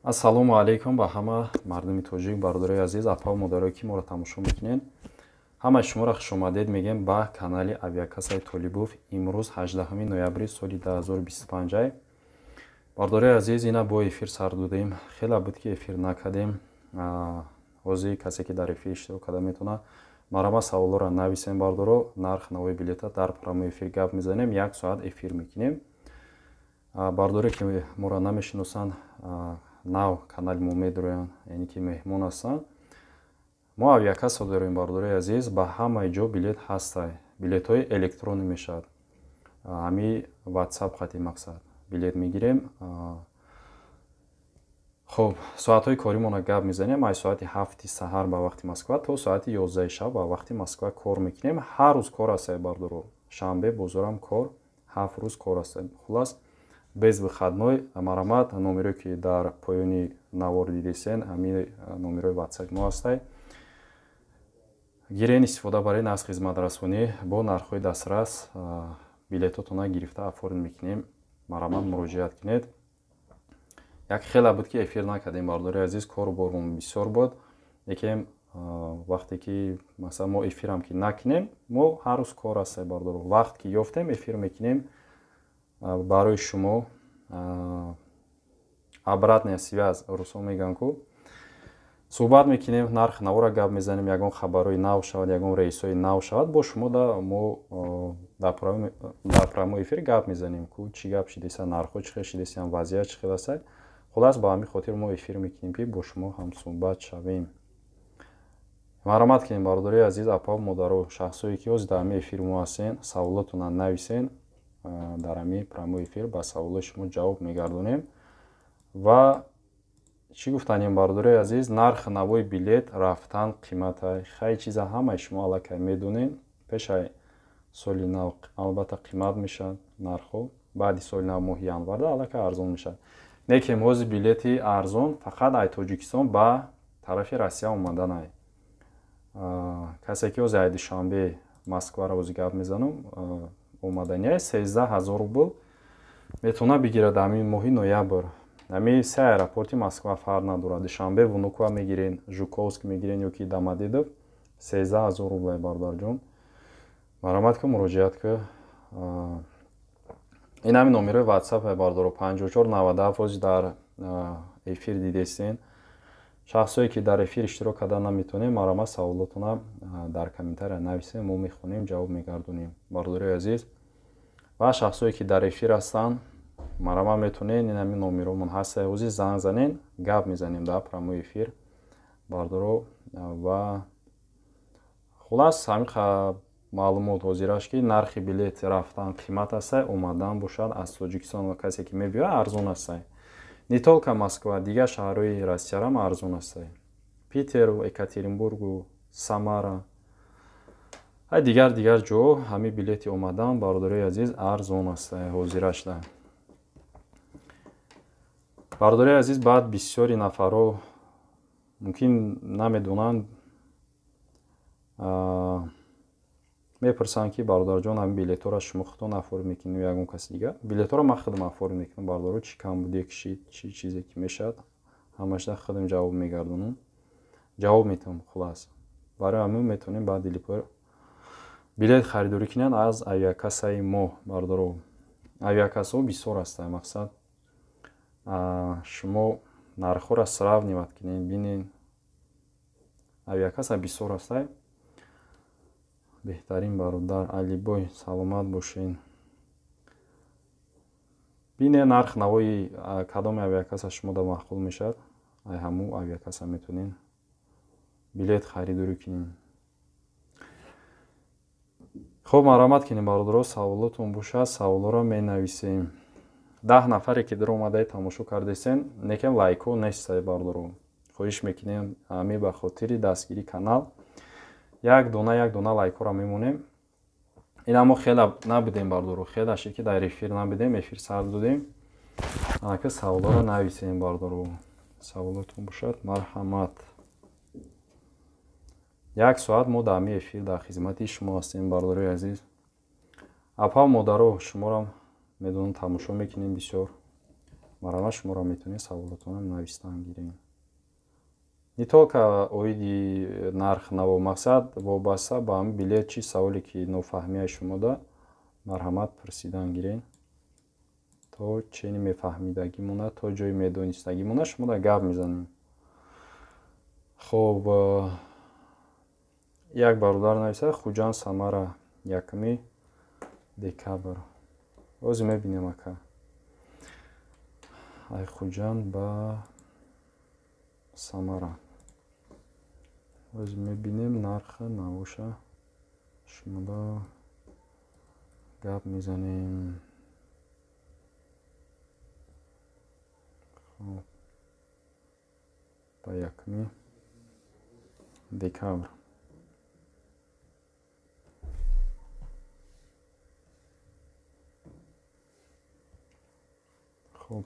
Ассалому алайкум ба ҳама мардуми тоҷик, бародарои азиз, апаву модарое ки моро тамошо мекунед. Ҳамаи шуморо хушомадед мегӯем ба канали Авиакассаи Толибов. Имрӯз 18 ноябри соли 2025. Бародарои азиз, ина бо эфир сар додем. Хеле буд ки эфир накардем. Ҳозир касе ки дар эфир иштирок карда метавонад, марама саволҳоро нависем, бардоро. Нарх навои билета дар прямой эфир гап мезанем, як соат эфир мекунем. Бардоре ки моро намешиносанд, нав канали мо медароянд, яъне ки меҳмон ҳастанд. Мо авиакасса дорем, бародарои азиз, ба ҳамаи ҷо билет ҳастай. Билетҳои электронӣ мешавад. Ҳами WhatsApp хати мақсад билет мегирем. Хуб, соатҳои коримона гап мезанем. Аз соати 7 саҳар ба вақти Москва то соати 11 шаб ба вақти Москва кор мекунем. Ҳар рӯз кор ҳастай, бардоро. Шанбе бозорам кор, 7 рӯз кор ҳастай. Хулас, без выходной. Марамат номере ки дар поёни навор дидесен, ҳамин номерои WhatsApp мо ҳастай. Гирен, истифода барен аз хизматрасонӣ бо нархҳои дастрас. Билетотона гирифта оформ мекунем. Марамат муроҷиат кунед. Як хеле буд ки эфир накардем, бардори азиз, кору бормон бисёр буд. Лекин вақте ки масалан мо эфирам ки накунем, мо ҳар рӯз кор ҳастай, бардоро. Вақт ки ёфтем, эфир мекунем. Барои шумо обратная связь, русо мегӯянд ку, суҳбат мекунем, нарх навора гап мезанем, ягон хабарҳои нав шавад, ягон рейсҳои нав шавад, бо шумо да мо дар прямой эфир гап мезанем ку чӣ гап шидеса, нархҳо чӣ хел шидесиям, вазъият чӣ хел аст. Хулас, ба ҳамин хотир мо эфир мекунем ки бо шумо ҳамсуҳбат шавем. Марамат кунем, бародарои азиз, апаву модаро, шахсое ки ҳозир дар ҳамин эфир мо ҳастен, саволотонро нависен. Дар ҳамин прямой эфир ба саволои шумо ҷавоб мегардонем. Ва чӣ гуфтанем, бародарои азиз, нарх навои билет рафтан қиматай. Хай чиза ҳамаи шумо аллакай медонед. Пешаи соли нав албатта қимат мешавад нархҳо, баъди соли нав моҳи январда аллакай арзон мешавад. Лекин ҳозир билети арзон фақат ай Тоҷикистон ба тарафи Россия омаданай. Касе ки ҳозир ай Душанбе Москваро ҳозир гап мезанам, омаданиай 13 000 рубл метавонад бигирад ҳамин моҳи ноябр. Ҳамин се аэропорти Москва фарқ надорад. Душанбе Внуково мегирен, Жуковск мегирен ё ки Домодедово, 13 000 рублай, бародарҷон. Марамат ку, муроҷиат ку. Ин ҳамин номерои WhatsApp, бардоро, 54 97 ҳозир дар эфир дидестен. Шахсое ки дар эфир иштирок карда наметавонем, марамат саволотона дар комментария нависем, мо мехонем, ҷавоб мегардонем, бародарои азиз. Ва шахсое ки дар эфир ҳастанд, марама метавонед, ин ҳамин номеромон ҳаста, ҳозир занг занен, гап мезанем дар прямой эфир, бардоро. Ва хулас, ҳамин маълумот ҳозираш ки нархи билет рафтан қимат ҳастай, омадан бошад аз Тоҷикистон ва касе ки мебиёяд арзон ҳастай. Не только Москва, дигар шаҳрҳои Россиярам арзон ҳастай. Питеру, Екатеринбургу, Самара, ай дигар дигар ҷо ҳамин билети омадан, бародарои азиз, арзон ҳастай ҳозирашда. Бародарои азиз, баъд бисёри нафарҳо мумкин намедонанд, мепурсанд ки бародарҷон, ҳамин билетҳоро шумо худтон оформ мекунед ё ягон каси дигар? Билетҳоро ман худам оформ мекунам, бардоро. Чӣ камбудие кишид, чӣ чизе ки мешавад, ҳамашда худам ҷавоб мегардонам, ҷавоб метавам. Хулас, барои ҳамин метавонем баъд дилипор билет харидорӣ кунед аз авиакассаи мо, бардоро. Авиакассаҳо бисёр ҳастанд. Мақсад, шумо нархҳоро сравнивать кунед, бинед, авиакасса бисёр ҳастай. Беҳтарин бародар Алибой, саломат бошед. Бинед, нарх навои кадоми авиакасса шумода маъқул мешавад, ай ҳамун авиакасса метавонед билет харидорӣ кунед. Хуб, марҳамат кунед, бародаро, саволотон бошад, саволҳоро менависем. 10 нафаре ки даромадаи тамошо кардесен, лекин лайкҳо нестай, бародаро. Хоҳиш мекунем, ҳамин ба хотири дастгирии канал як дона як дона лайкҳоро мемонем. Ина мо хеле набудем, бардоро, хеле шид ки дар эфир набудем, эфир сар додем. Анака саволоро нависем, бародаро. Саволотон бошад, марҳамат. Як соат мо дар ҳамин эфир дар хизмати шумо ҳастем, бародарои азиз. Апа модаро, шуморам медонам тамошо мекунем бисёр. Марҳамат, шуморо метавонед саволотонам навистан гирем. Не только оиди нарх наво, мақсад вобаста ба ҳамин билет, чӣ саволе ки нофаҳмияи шумо да, марҳамат пурсидан гирем. То чени мефаҳмидагӣ монад, то ҷои медонистагӣ монад, шумо да гап мезанем. Хоб, як бародар нависад: Хуҷанд Самара 1 декабр. Ҳозир мебинем, ака. Ай Хуҷанд ба Самара. Ҳозир мебинем нархи навоша, шумода гап мезанем. Хоб, ба 1 декабр. Хоб.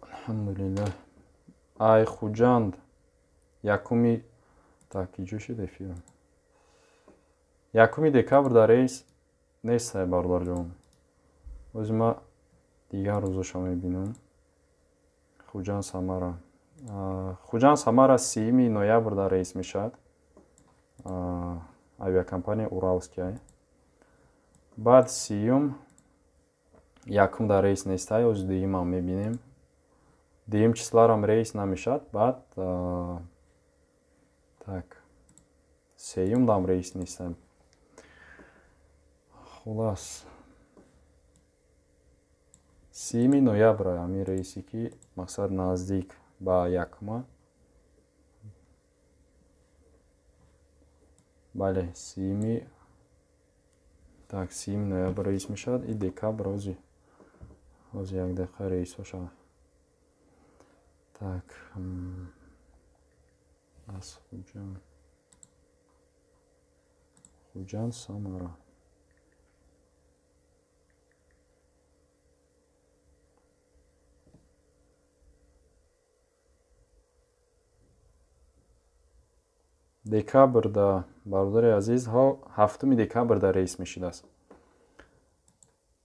Алҳамдулиллаҳ. Ай Хуҷанд якуми, так, иҷо шид эфир. 1 декабр дар рейс нест, бародарҷон. Ҳозир ман дигар рӯзоша мебинам. Хуҷанд Самара. Хуҷанд Самара 30 ноябр дар рейс мешавад. Авиакомпания Уралская. Баъд 30 якум дар рейс нестай, ҳозир дуюмам мебинем. Дуюм числарам рейс намешавад, баъд так сеюм дам рейс нестай. Хулас, 30 ноябр ҳамин рейсе ки мақсад наздик ба якума. Бале, 30, так, 30 ноябр рейс мешавад и декабр ҳозир як дақиқа рейсҳо шавад. Так, аз Хуҷанд. Хуҷанд Самара. Декабр да, бародари азиз, 7 декабр да рейс мешидааст.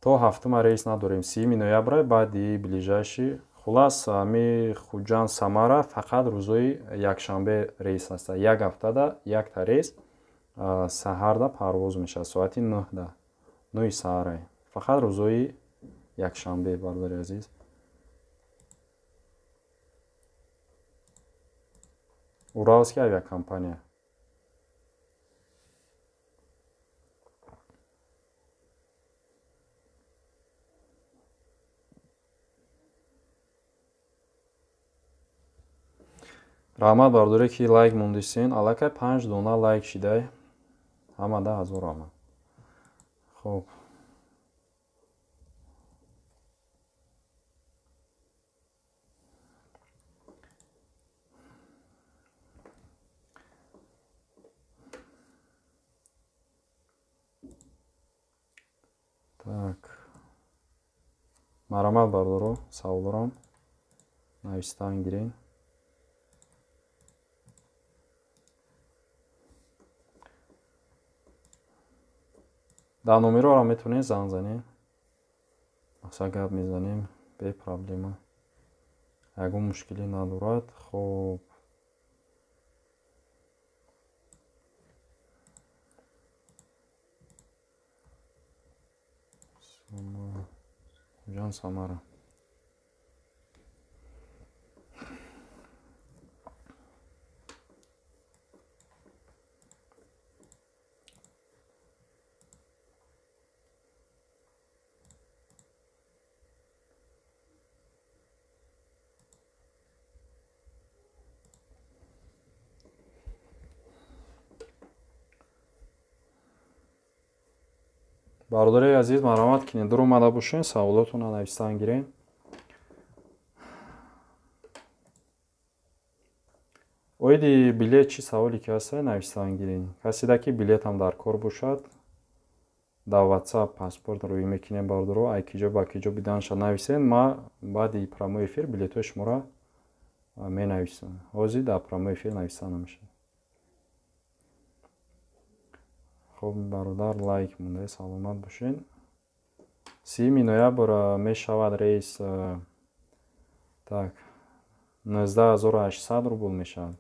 То 7 рейс надорем, 30 ноябр баъди ближайший. Хулас, ҳами Хуҷанд Самара фақат рӯзои якшанбе рейс аст. Як ҳафтада якта рейс саҳарда парвоз мешавад, соати 9-да. 9 саҳара. Фақат рӯзои якшанбе, бародари азиз. Уралская авиакомпания. Раҳмат, бародаре ки лайк мондисен. Аллакай 5 дона лайк шидай. Ҳамада ҳазор раҳмат. Хоб. Так. Марҳамат, бародаро, саволорам навистан гирен. Дар номерҳоро метавонед занг занед. Мақсад гап мезанем, бе проблема. Ягон мушкилӣ надорад. Хоб. Хуҷанд Самара. Бародари азиз, марҳамат кинед, дур омада бошед, саволотонро навистан гиред. Оиди билет чӣ саволе ки ҳаста, навистан гиред. Каседа ки билетам дар кор бошад, Дар WhatsApp паспорт рӯй мекунем бародаро, ай киҷо ба киҷо биданша нависен, ма баъди прямой эфир билетҳои шуморо менависам. Ҳозир дар прямой эфир нависа намешавад. Хоб бародар, лайк монда, саломат бошед. 30 ноябр мешавад рейс, так 19800 рубл мешавад.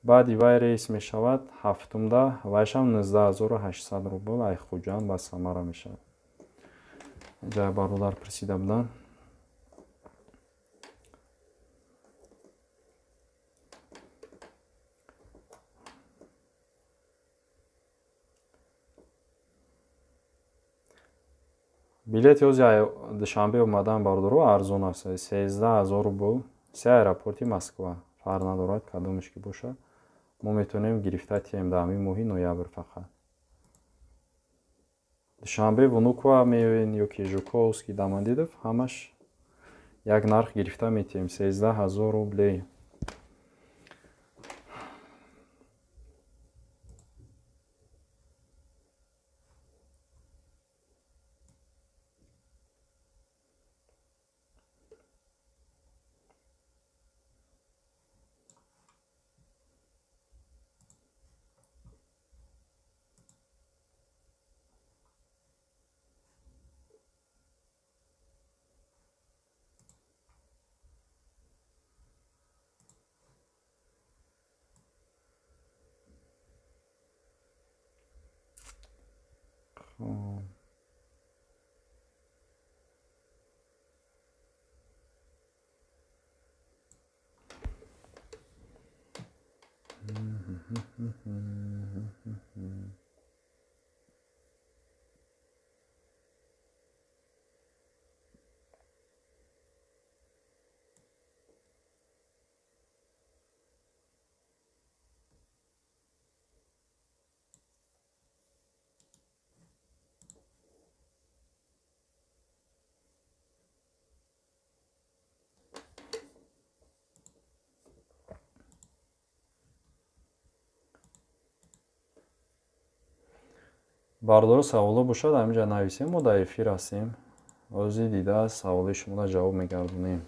Баъди вай рейс мешавад ҳафтумда, вайшам 19800 рубл ай Хуҷанд ба Самара мешавад. Ҷа бародар пурсида буданд. Билети ҳози Душанбе омадан бародаро арзон аст, 13000 рубл, се аэропорти Москва, фарқ надорад кадомеш ки бошад. Мо метавонем гирифта тием дар ҳамин моҳи ноябр фақат. Душанбе Внуково меоен ё ки Жуковский, Домодедово, ҳамаш як нарх гирифта метиҳем, 13000 рублей. Бардоро саволо бошад, ҳаминҷа нависем, мо дар эфир ҳастем. Ҳозир дида саволи шуморо ҷавоб мегардонем.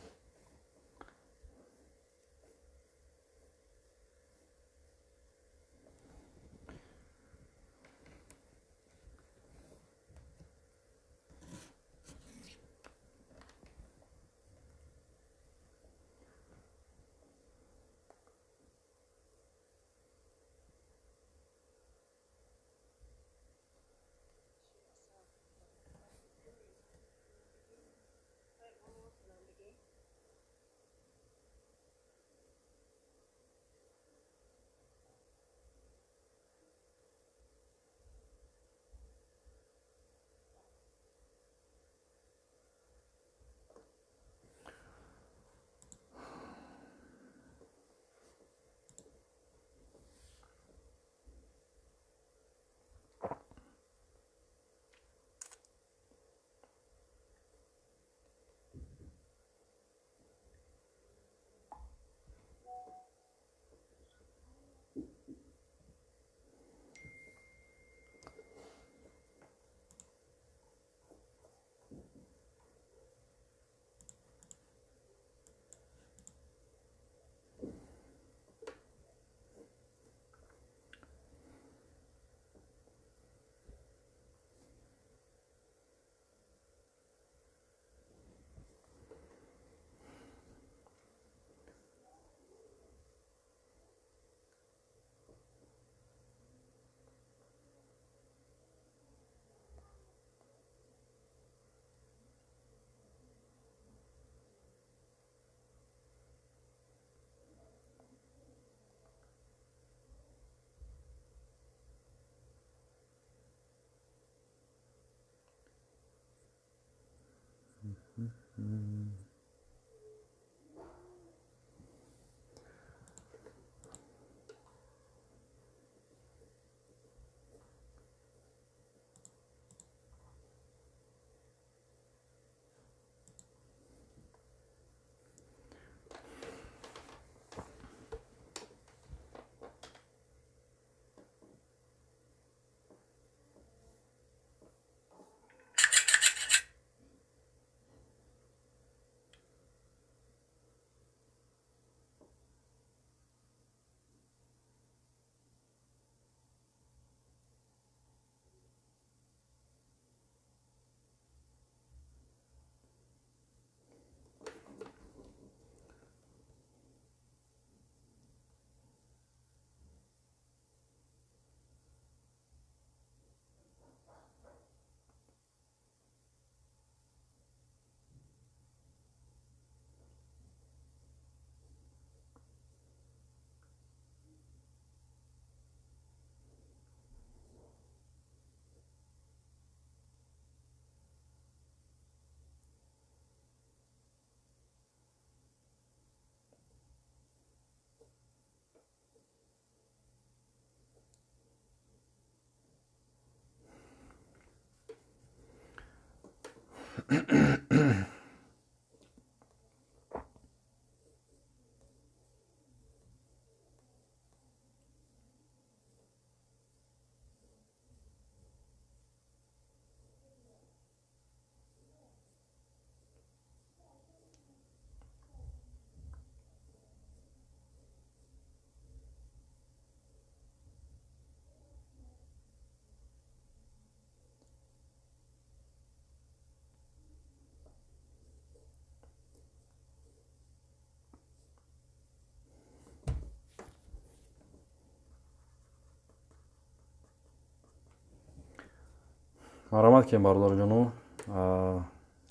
Марҳамат кунем, бародарҷоно,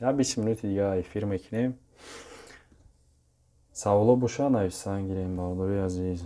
як 20 минути дига эфир мекунем. Саволо боша, нависан гирем, бародарои азиз.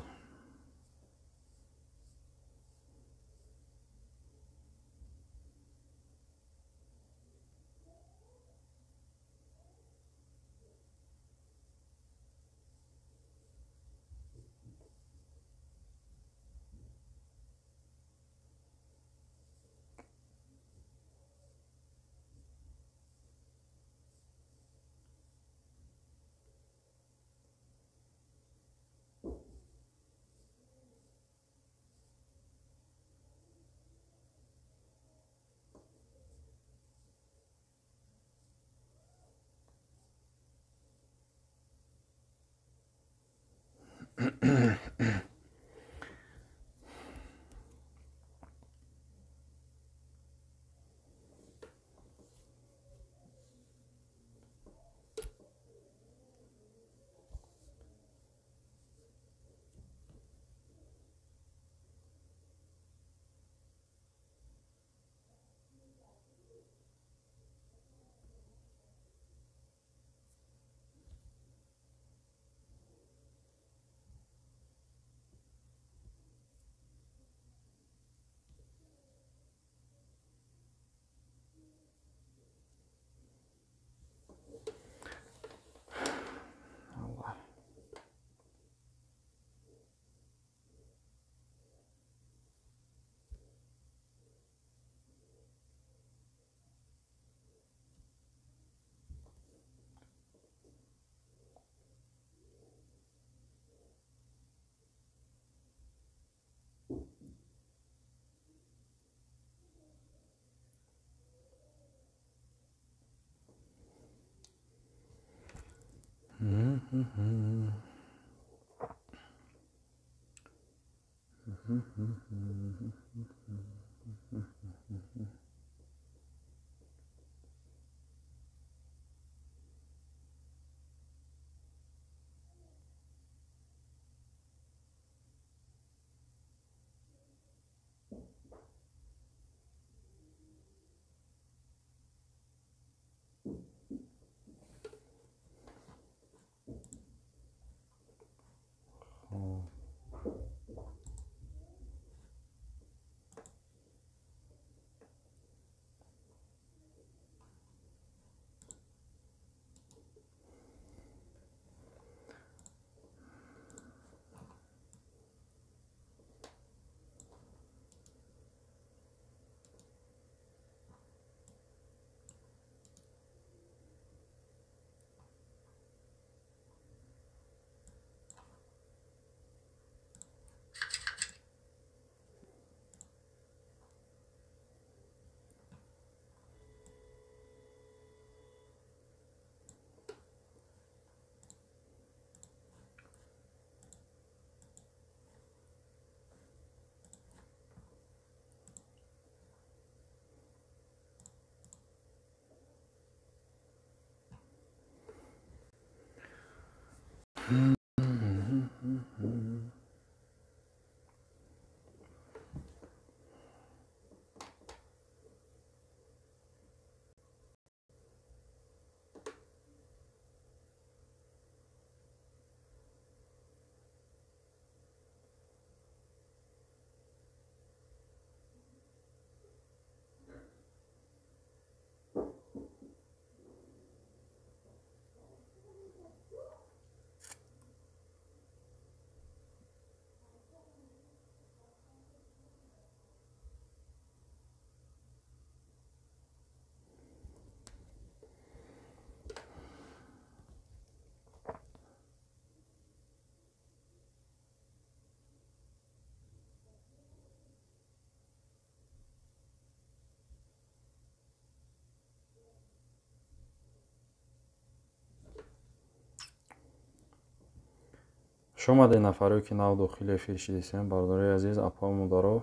Хуш омадед нафаре ки нав дохили эфир шидисем, бародарои азиз, апа модаро.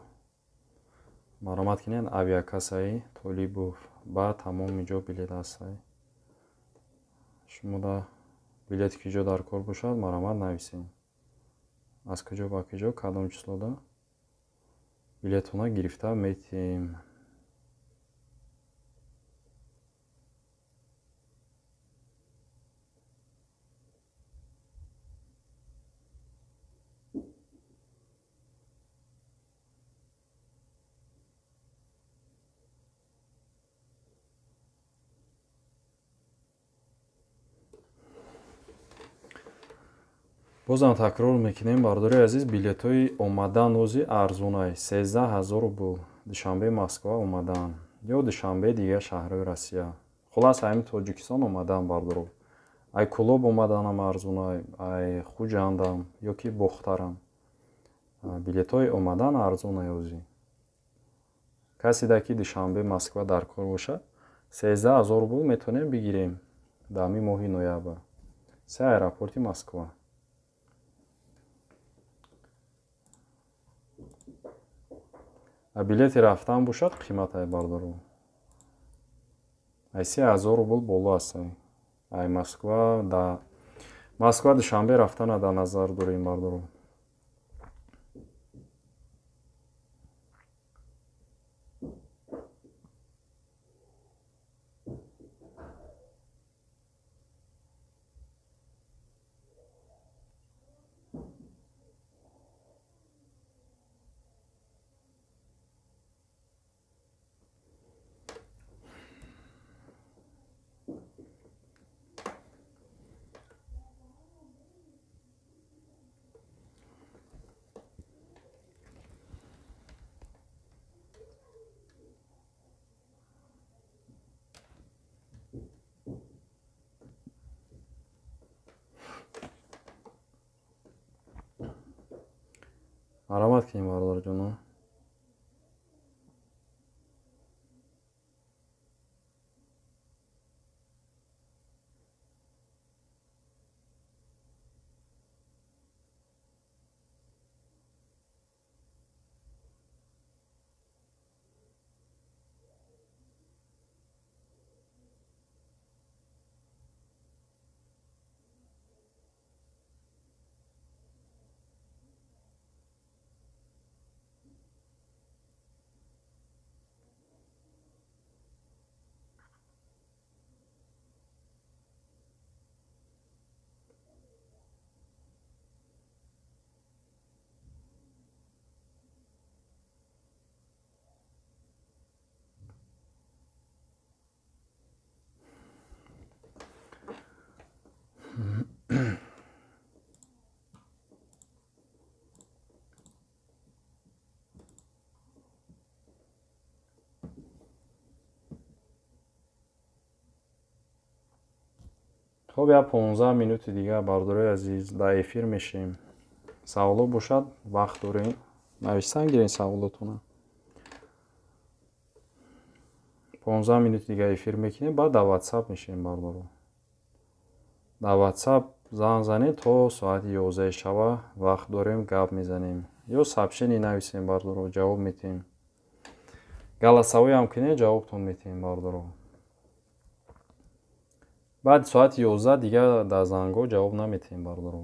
Маромат кинен авиакассаи Толибов ба тамоми ҷо билет ҳастай. Шумо да билети ки ҷо дар кор бошад, маромат нависем. Аз куҷо ба куҷо, кадом числода билетона гирифта метиҳем. Бозам такрор мекунем, бардори азиз, билетҳои омадан ози арзонай 13 000 рубл Душанбе Москва омадан ё Душанбе дигар шаҳрҳои Россия. Хулас, ҳамин Тоҷикистон омадан, бардоро. Ай Кӯлоб омаданам арзонай, ай Хуҷандам ё ки Бохтарам. Билетҳои омадан арзонай ози. Каседа ки Душанбе Москва дар кор бошад, 13 000 рубл метавонем бигирем дар ҳамин моҳи ноябр. Се аэропорти Москва. Билети рафтан бошад, қиматай, бардоро. Ай 3000 рубл боло астай. Ай Москва да Москва Душанбе рафтана дар назар дорем, бардоро. Маромат кунем, бародарҷоно. Хоб, я 15 минути дигар, бардорои азиз, дар эфир мешем. Саволо бошад, вақт дорем, нависан гирен саволотона. 15 минути дигар эфир мекунем, баъд дар WhatsApp мешем, бардоро. Дар WhatsApp занг занед, то соати 11 шава вақт дорем, гап мезанем. Ё сообщение нависем, бардоро, ҷавоб метиҳем. Голосовой ам кунед, ҷавобтон метиҳем, бардоро. Баъди соати 11 дигар дар зангҳо ҷавоб наметиҳем, бардоро.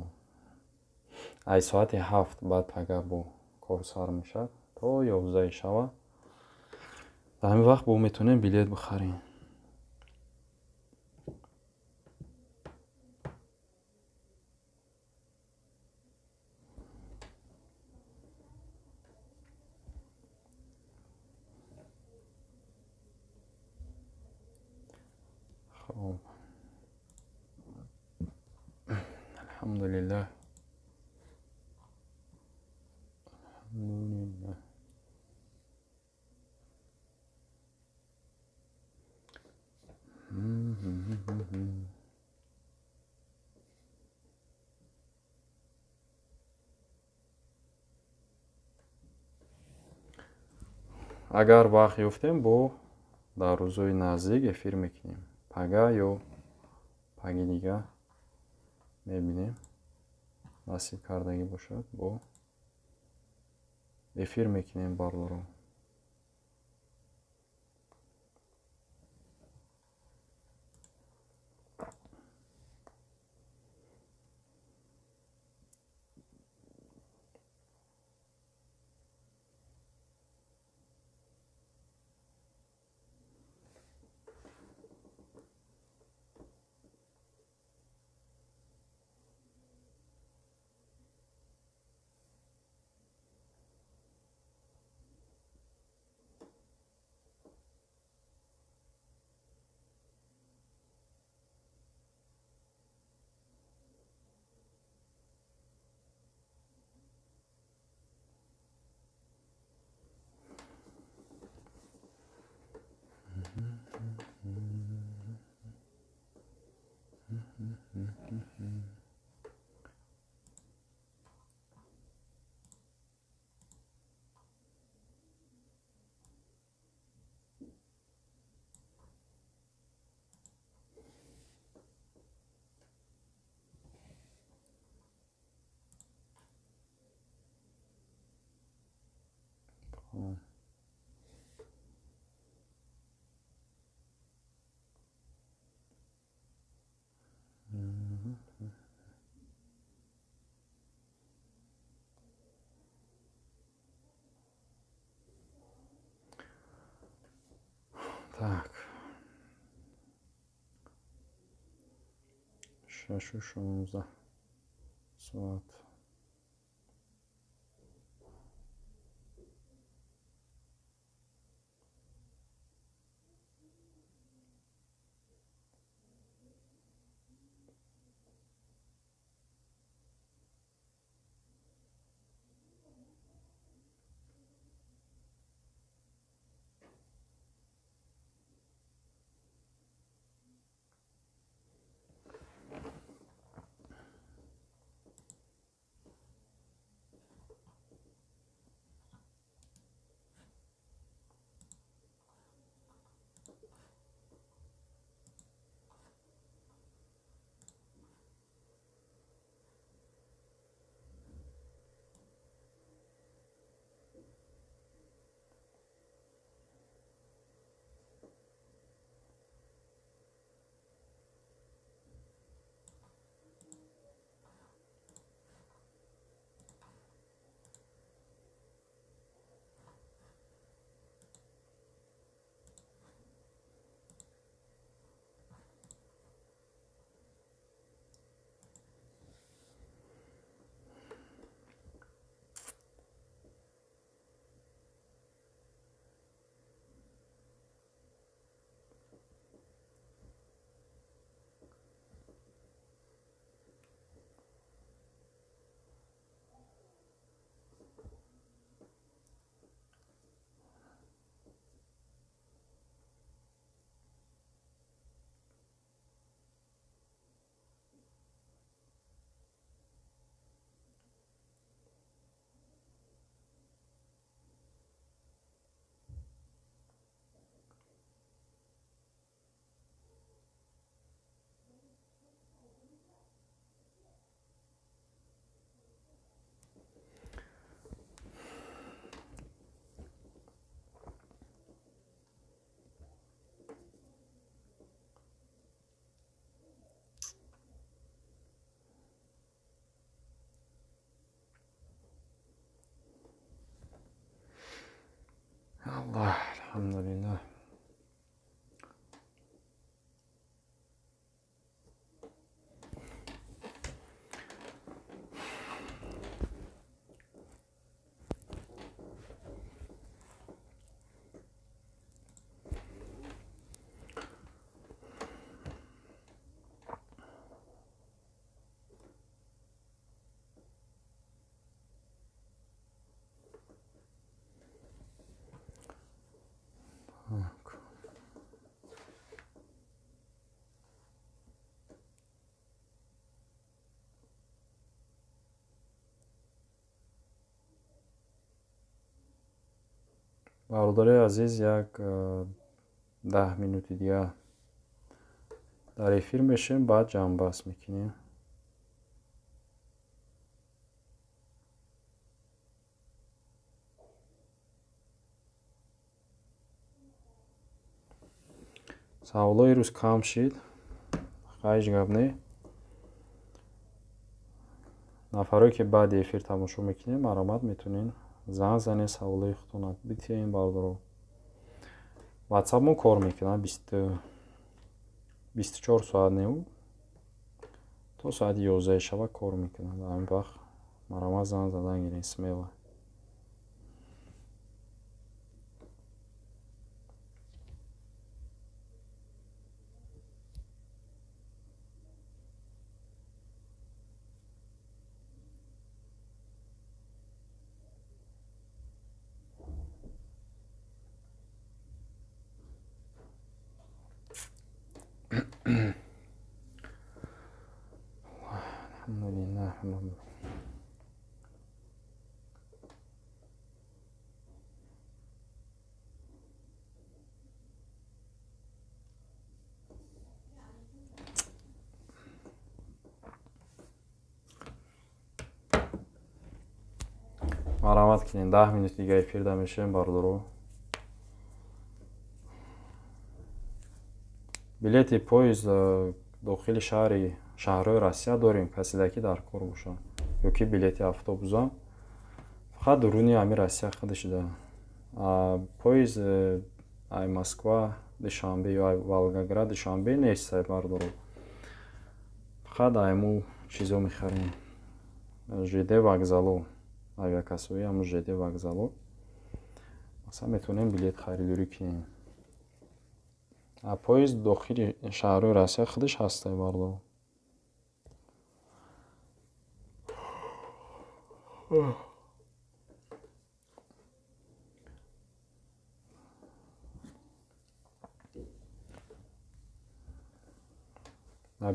Ай соати 7 баъд пага бо кор сар мешавад то 11 шава. Дар ҳамин вақт бо метавонем билет бихарем. Хоб. Алҳамдулиллаҳ. Алҳамдулиллаҳ. Агар вақт ёфтем, бо дар рӯзҳои наздик эфир мекунем. Пага ё паги дигар мебинем. Насиб кардагӣ бошад, бо эфир мекунем, бародарон. Так. 6:16 соат. Аллоҳ, алҳамдулиллаҳ. Бародари азиз, як 10 минути дигар дар эфир мешем, баъд ҷамъбаст мекунем. Саволои рӯз кам шид, ҳеҷ гап не. Нафарое ки баъди эфир тамошо мекунем, марҳамат, метавонед занг занед, саволои худтонро битиҳем, бародаро. Ватсап мо кор мекунад 24 соат неу то соати 11 шаба кор мекунад. Дар ҳамин вақт марҳамат занг задан гиред смело. Марҳамат кунед, 10 минут дига эфирда мешавем, бародаро. Билети поезд дохили шаҳрҳои Россия дорем, каседа ки дар кор бошад, ё ки билети автобуса фақат дуруни ҳами Россия худашда. Поезд ай Москва Душанбе ё ай Волгоград Душанбе нест, бародаро. Фақат айму чизо мехарем. ЖД вокзало, авиакассаҳои ҳамун ЖД вокзало. Масалан, метавонем билет харидорӣ кунем. Поезд дохили шаҳрҳои Россия худаш ҳаста, бародаро.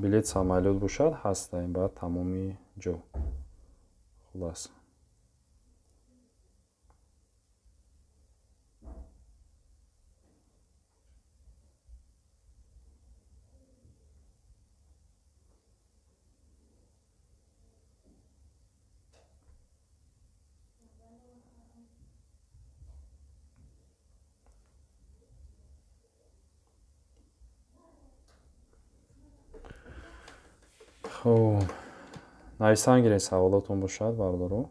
Билет самолёт бошад ҳаста, баъд тамоми ҷо. Хулас. Хуб, нависан гиред, саволотон бошад, бародаро.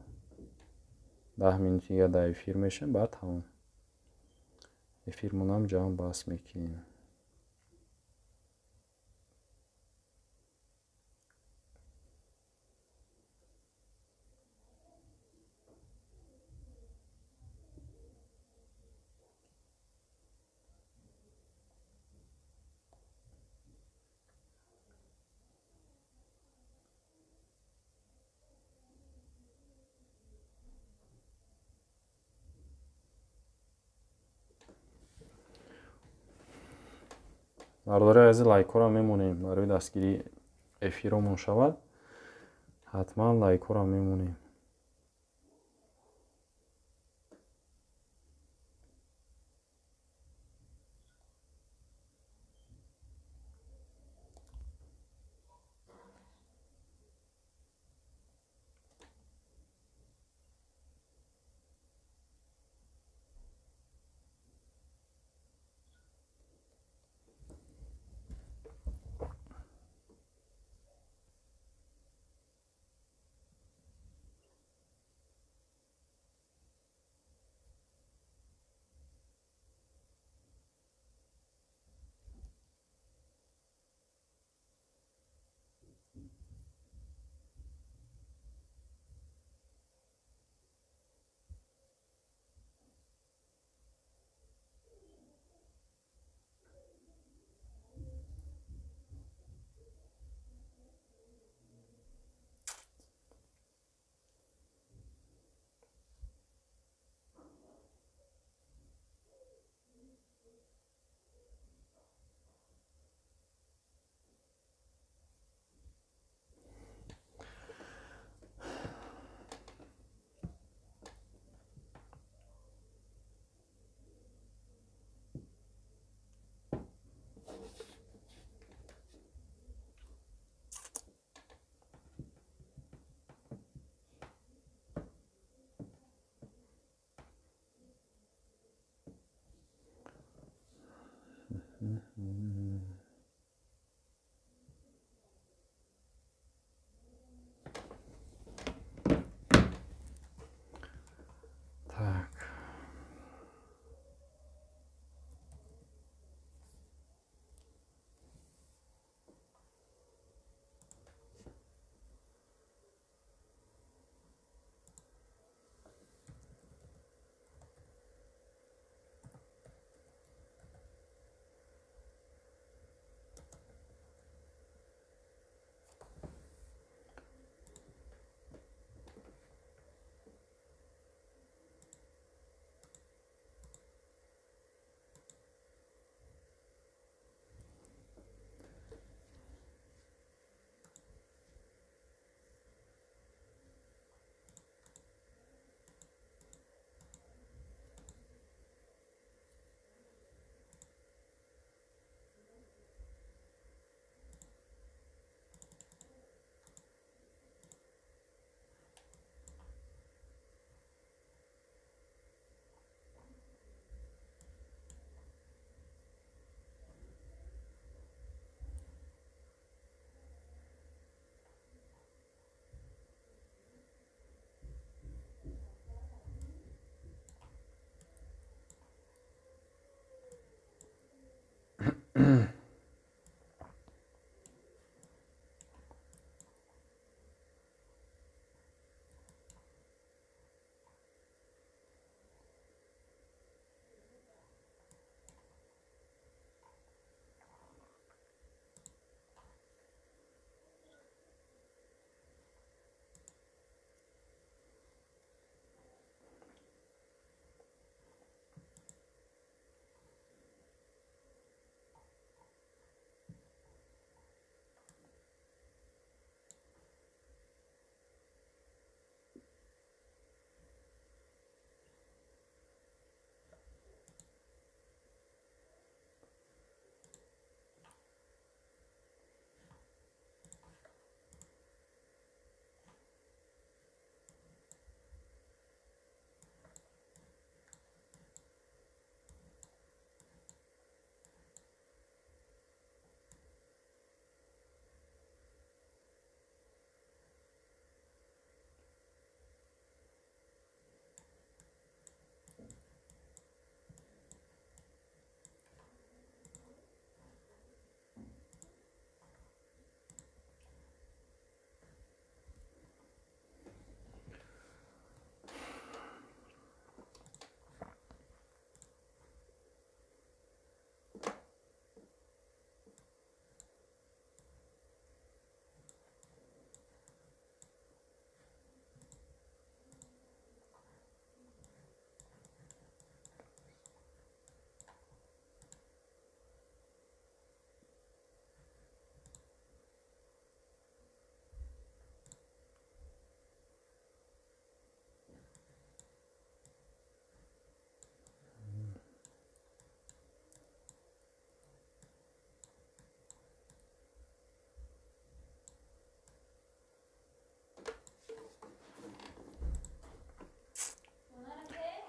10 минут дига дар эфир мешавем, баъд тамом. Эфирмонам ҷамъ бас мекунем. Бародарои азиз, лайкҳоро мемонем барои дастгирии эфиромон шавад. Ҳатман лайкҳоро мемонем.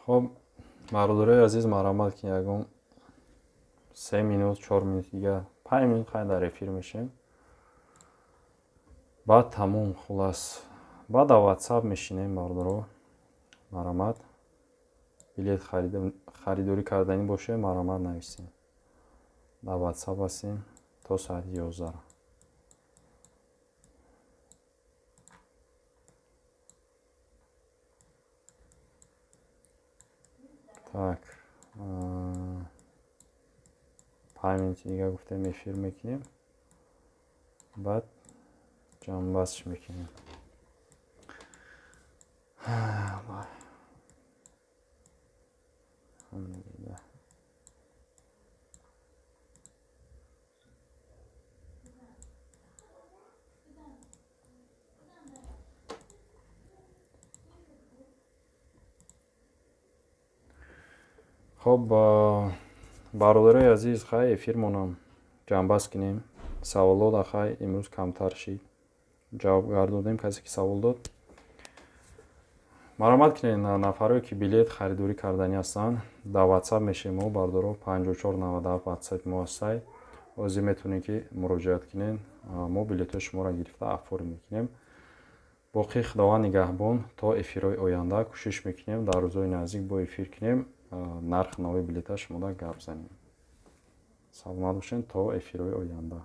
Хоб, бародарои азиз, марҳамат ки ягон 3 минут, 4 минут дига, 5 минут хай дар эфир мешем, баъд тамом. Хулас, баъд дар WhatsApp мешинем. Бародаро, марҳамат, билет харидорӣ карданӣ бошед, марҳамат, нависем. Дар WhatsApp ҳастем то соати 11. Так, 5 минути дига гуфтем эфир мекунем, баъд ҷамъбастш мекунем. Алҳамдулиллаҳ. Хоб, бародарои азиз, хай эфирмонам ҷамъбаст кунем. Саволот хай имрӯз камтар шид, ҷавоб гардондем касе ки савол дод. Марҳамат кунед, нафарое ки билет харидорӣ карданӣ ҳастанд, дар WhatsApp мешем мо, бародаро. 5497 WhatsApp мо ҳастай. Ҳозир метавонед ки муроҷиат кунед, мо билетҳои шуморо гирифта оформить мекунем. Боқӣ Худованд нигаҳбон то эфирҳои оянда. Кӯшиш мекунем дар рӯзҳои наздик бо эфир кунем, нарх нави билета шумода гап занем. Саломат бошед то эфирҳои оянда.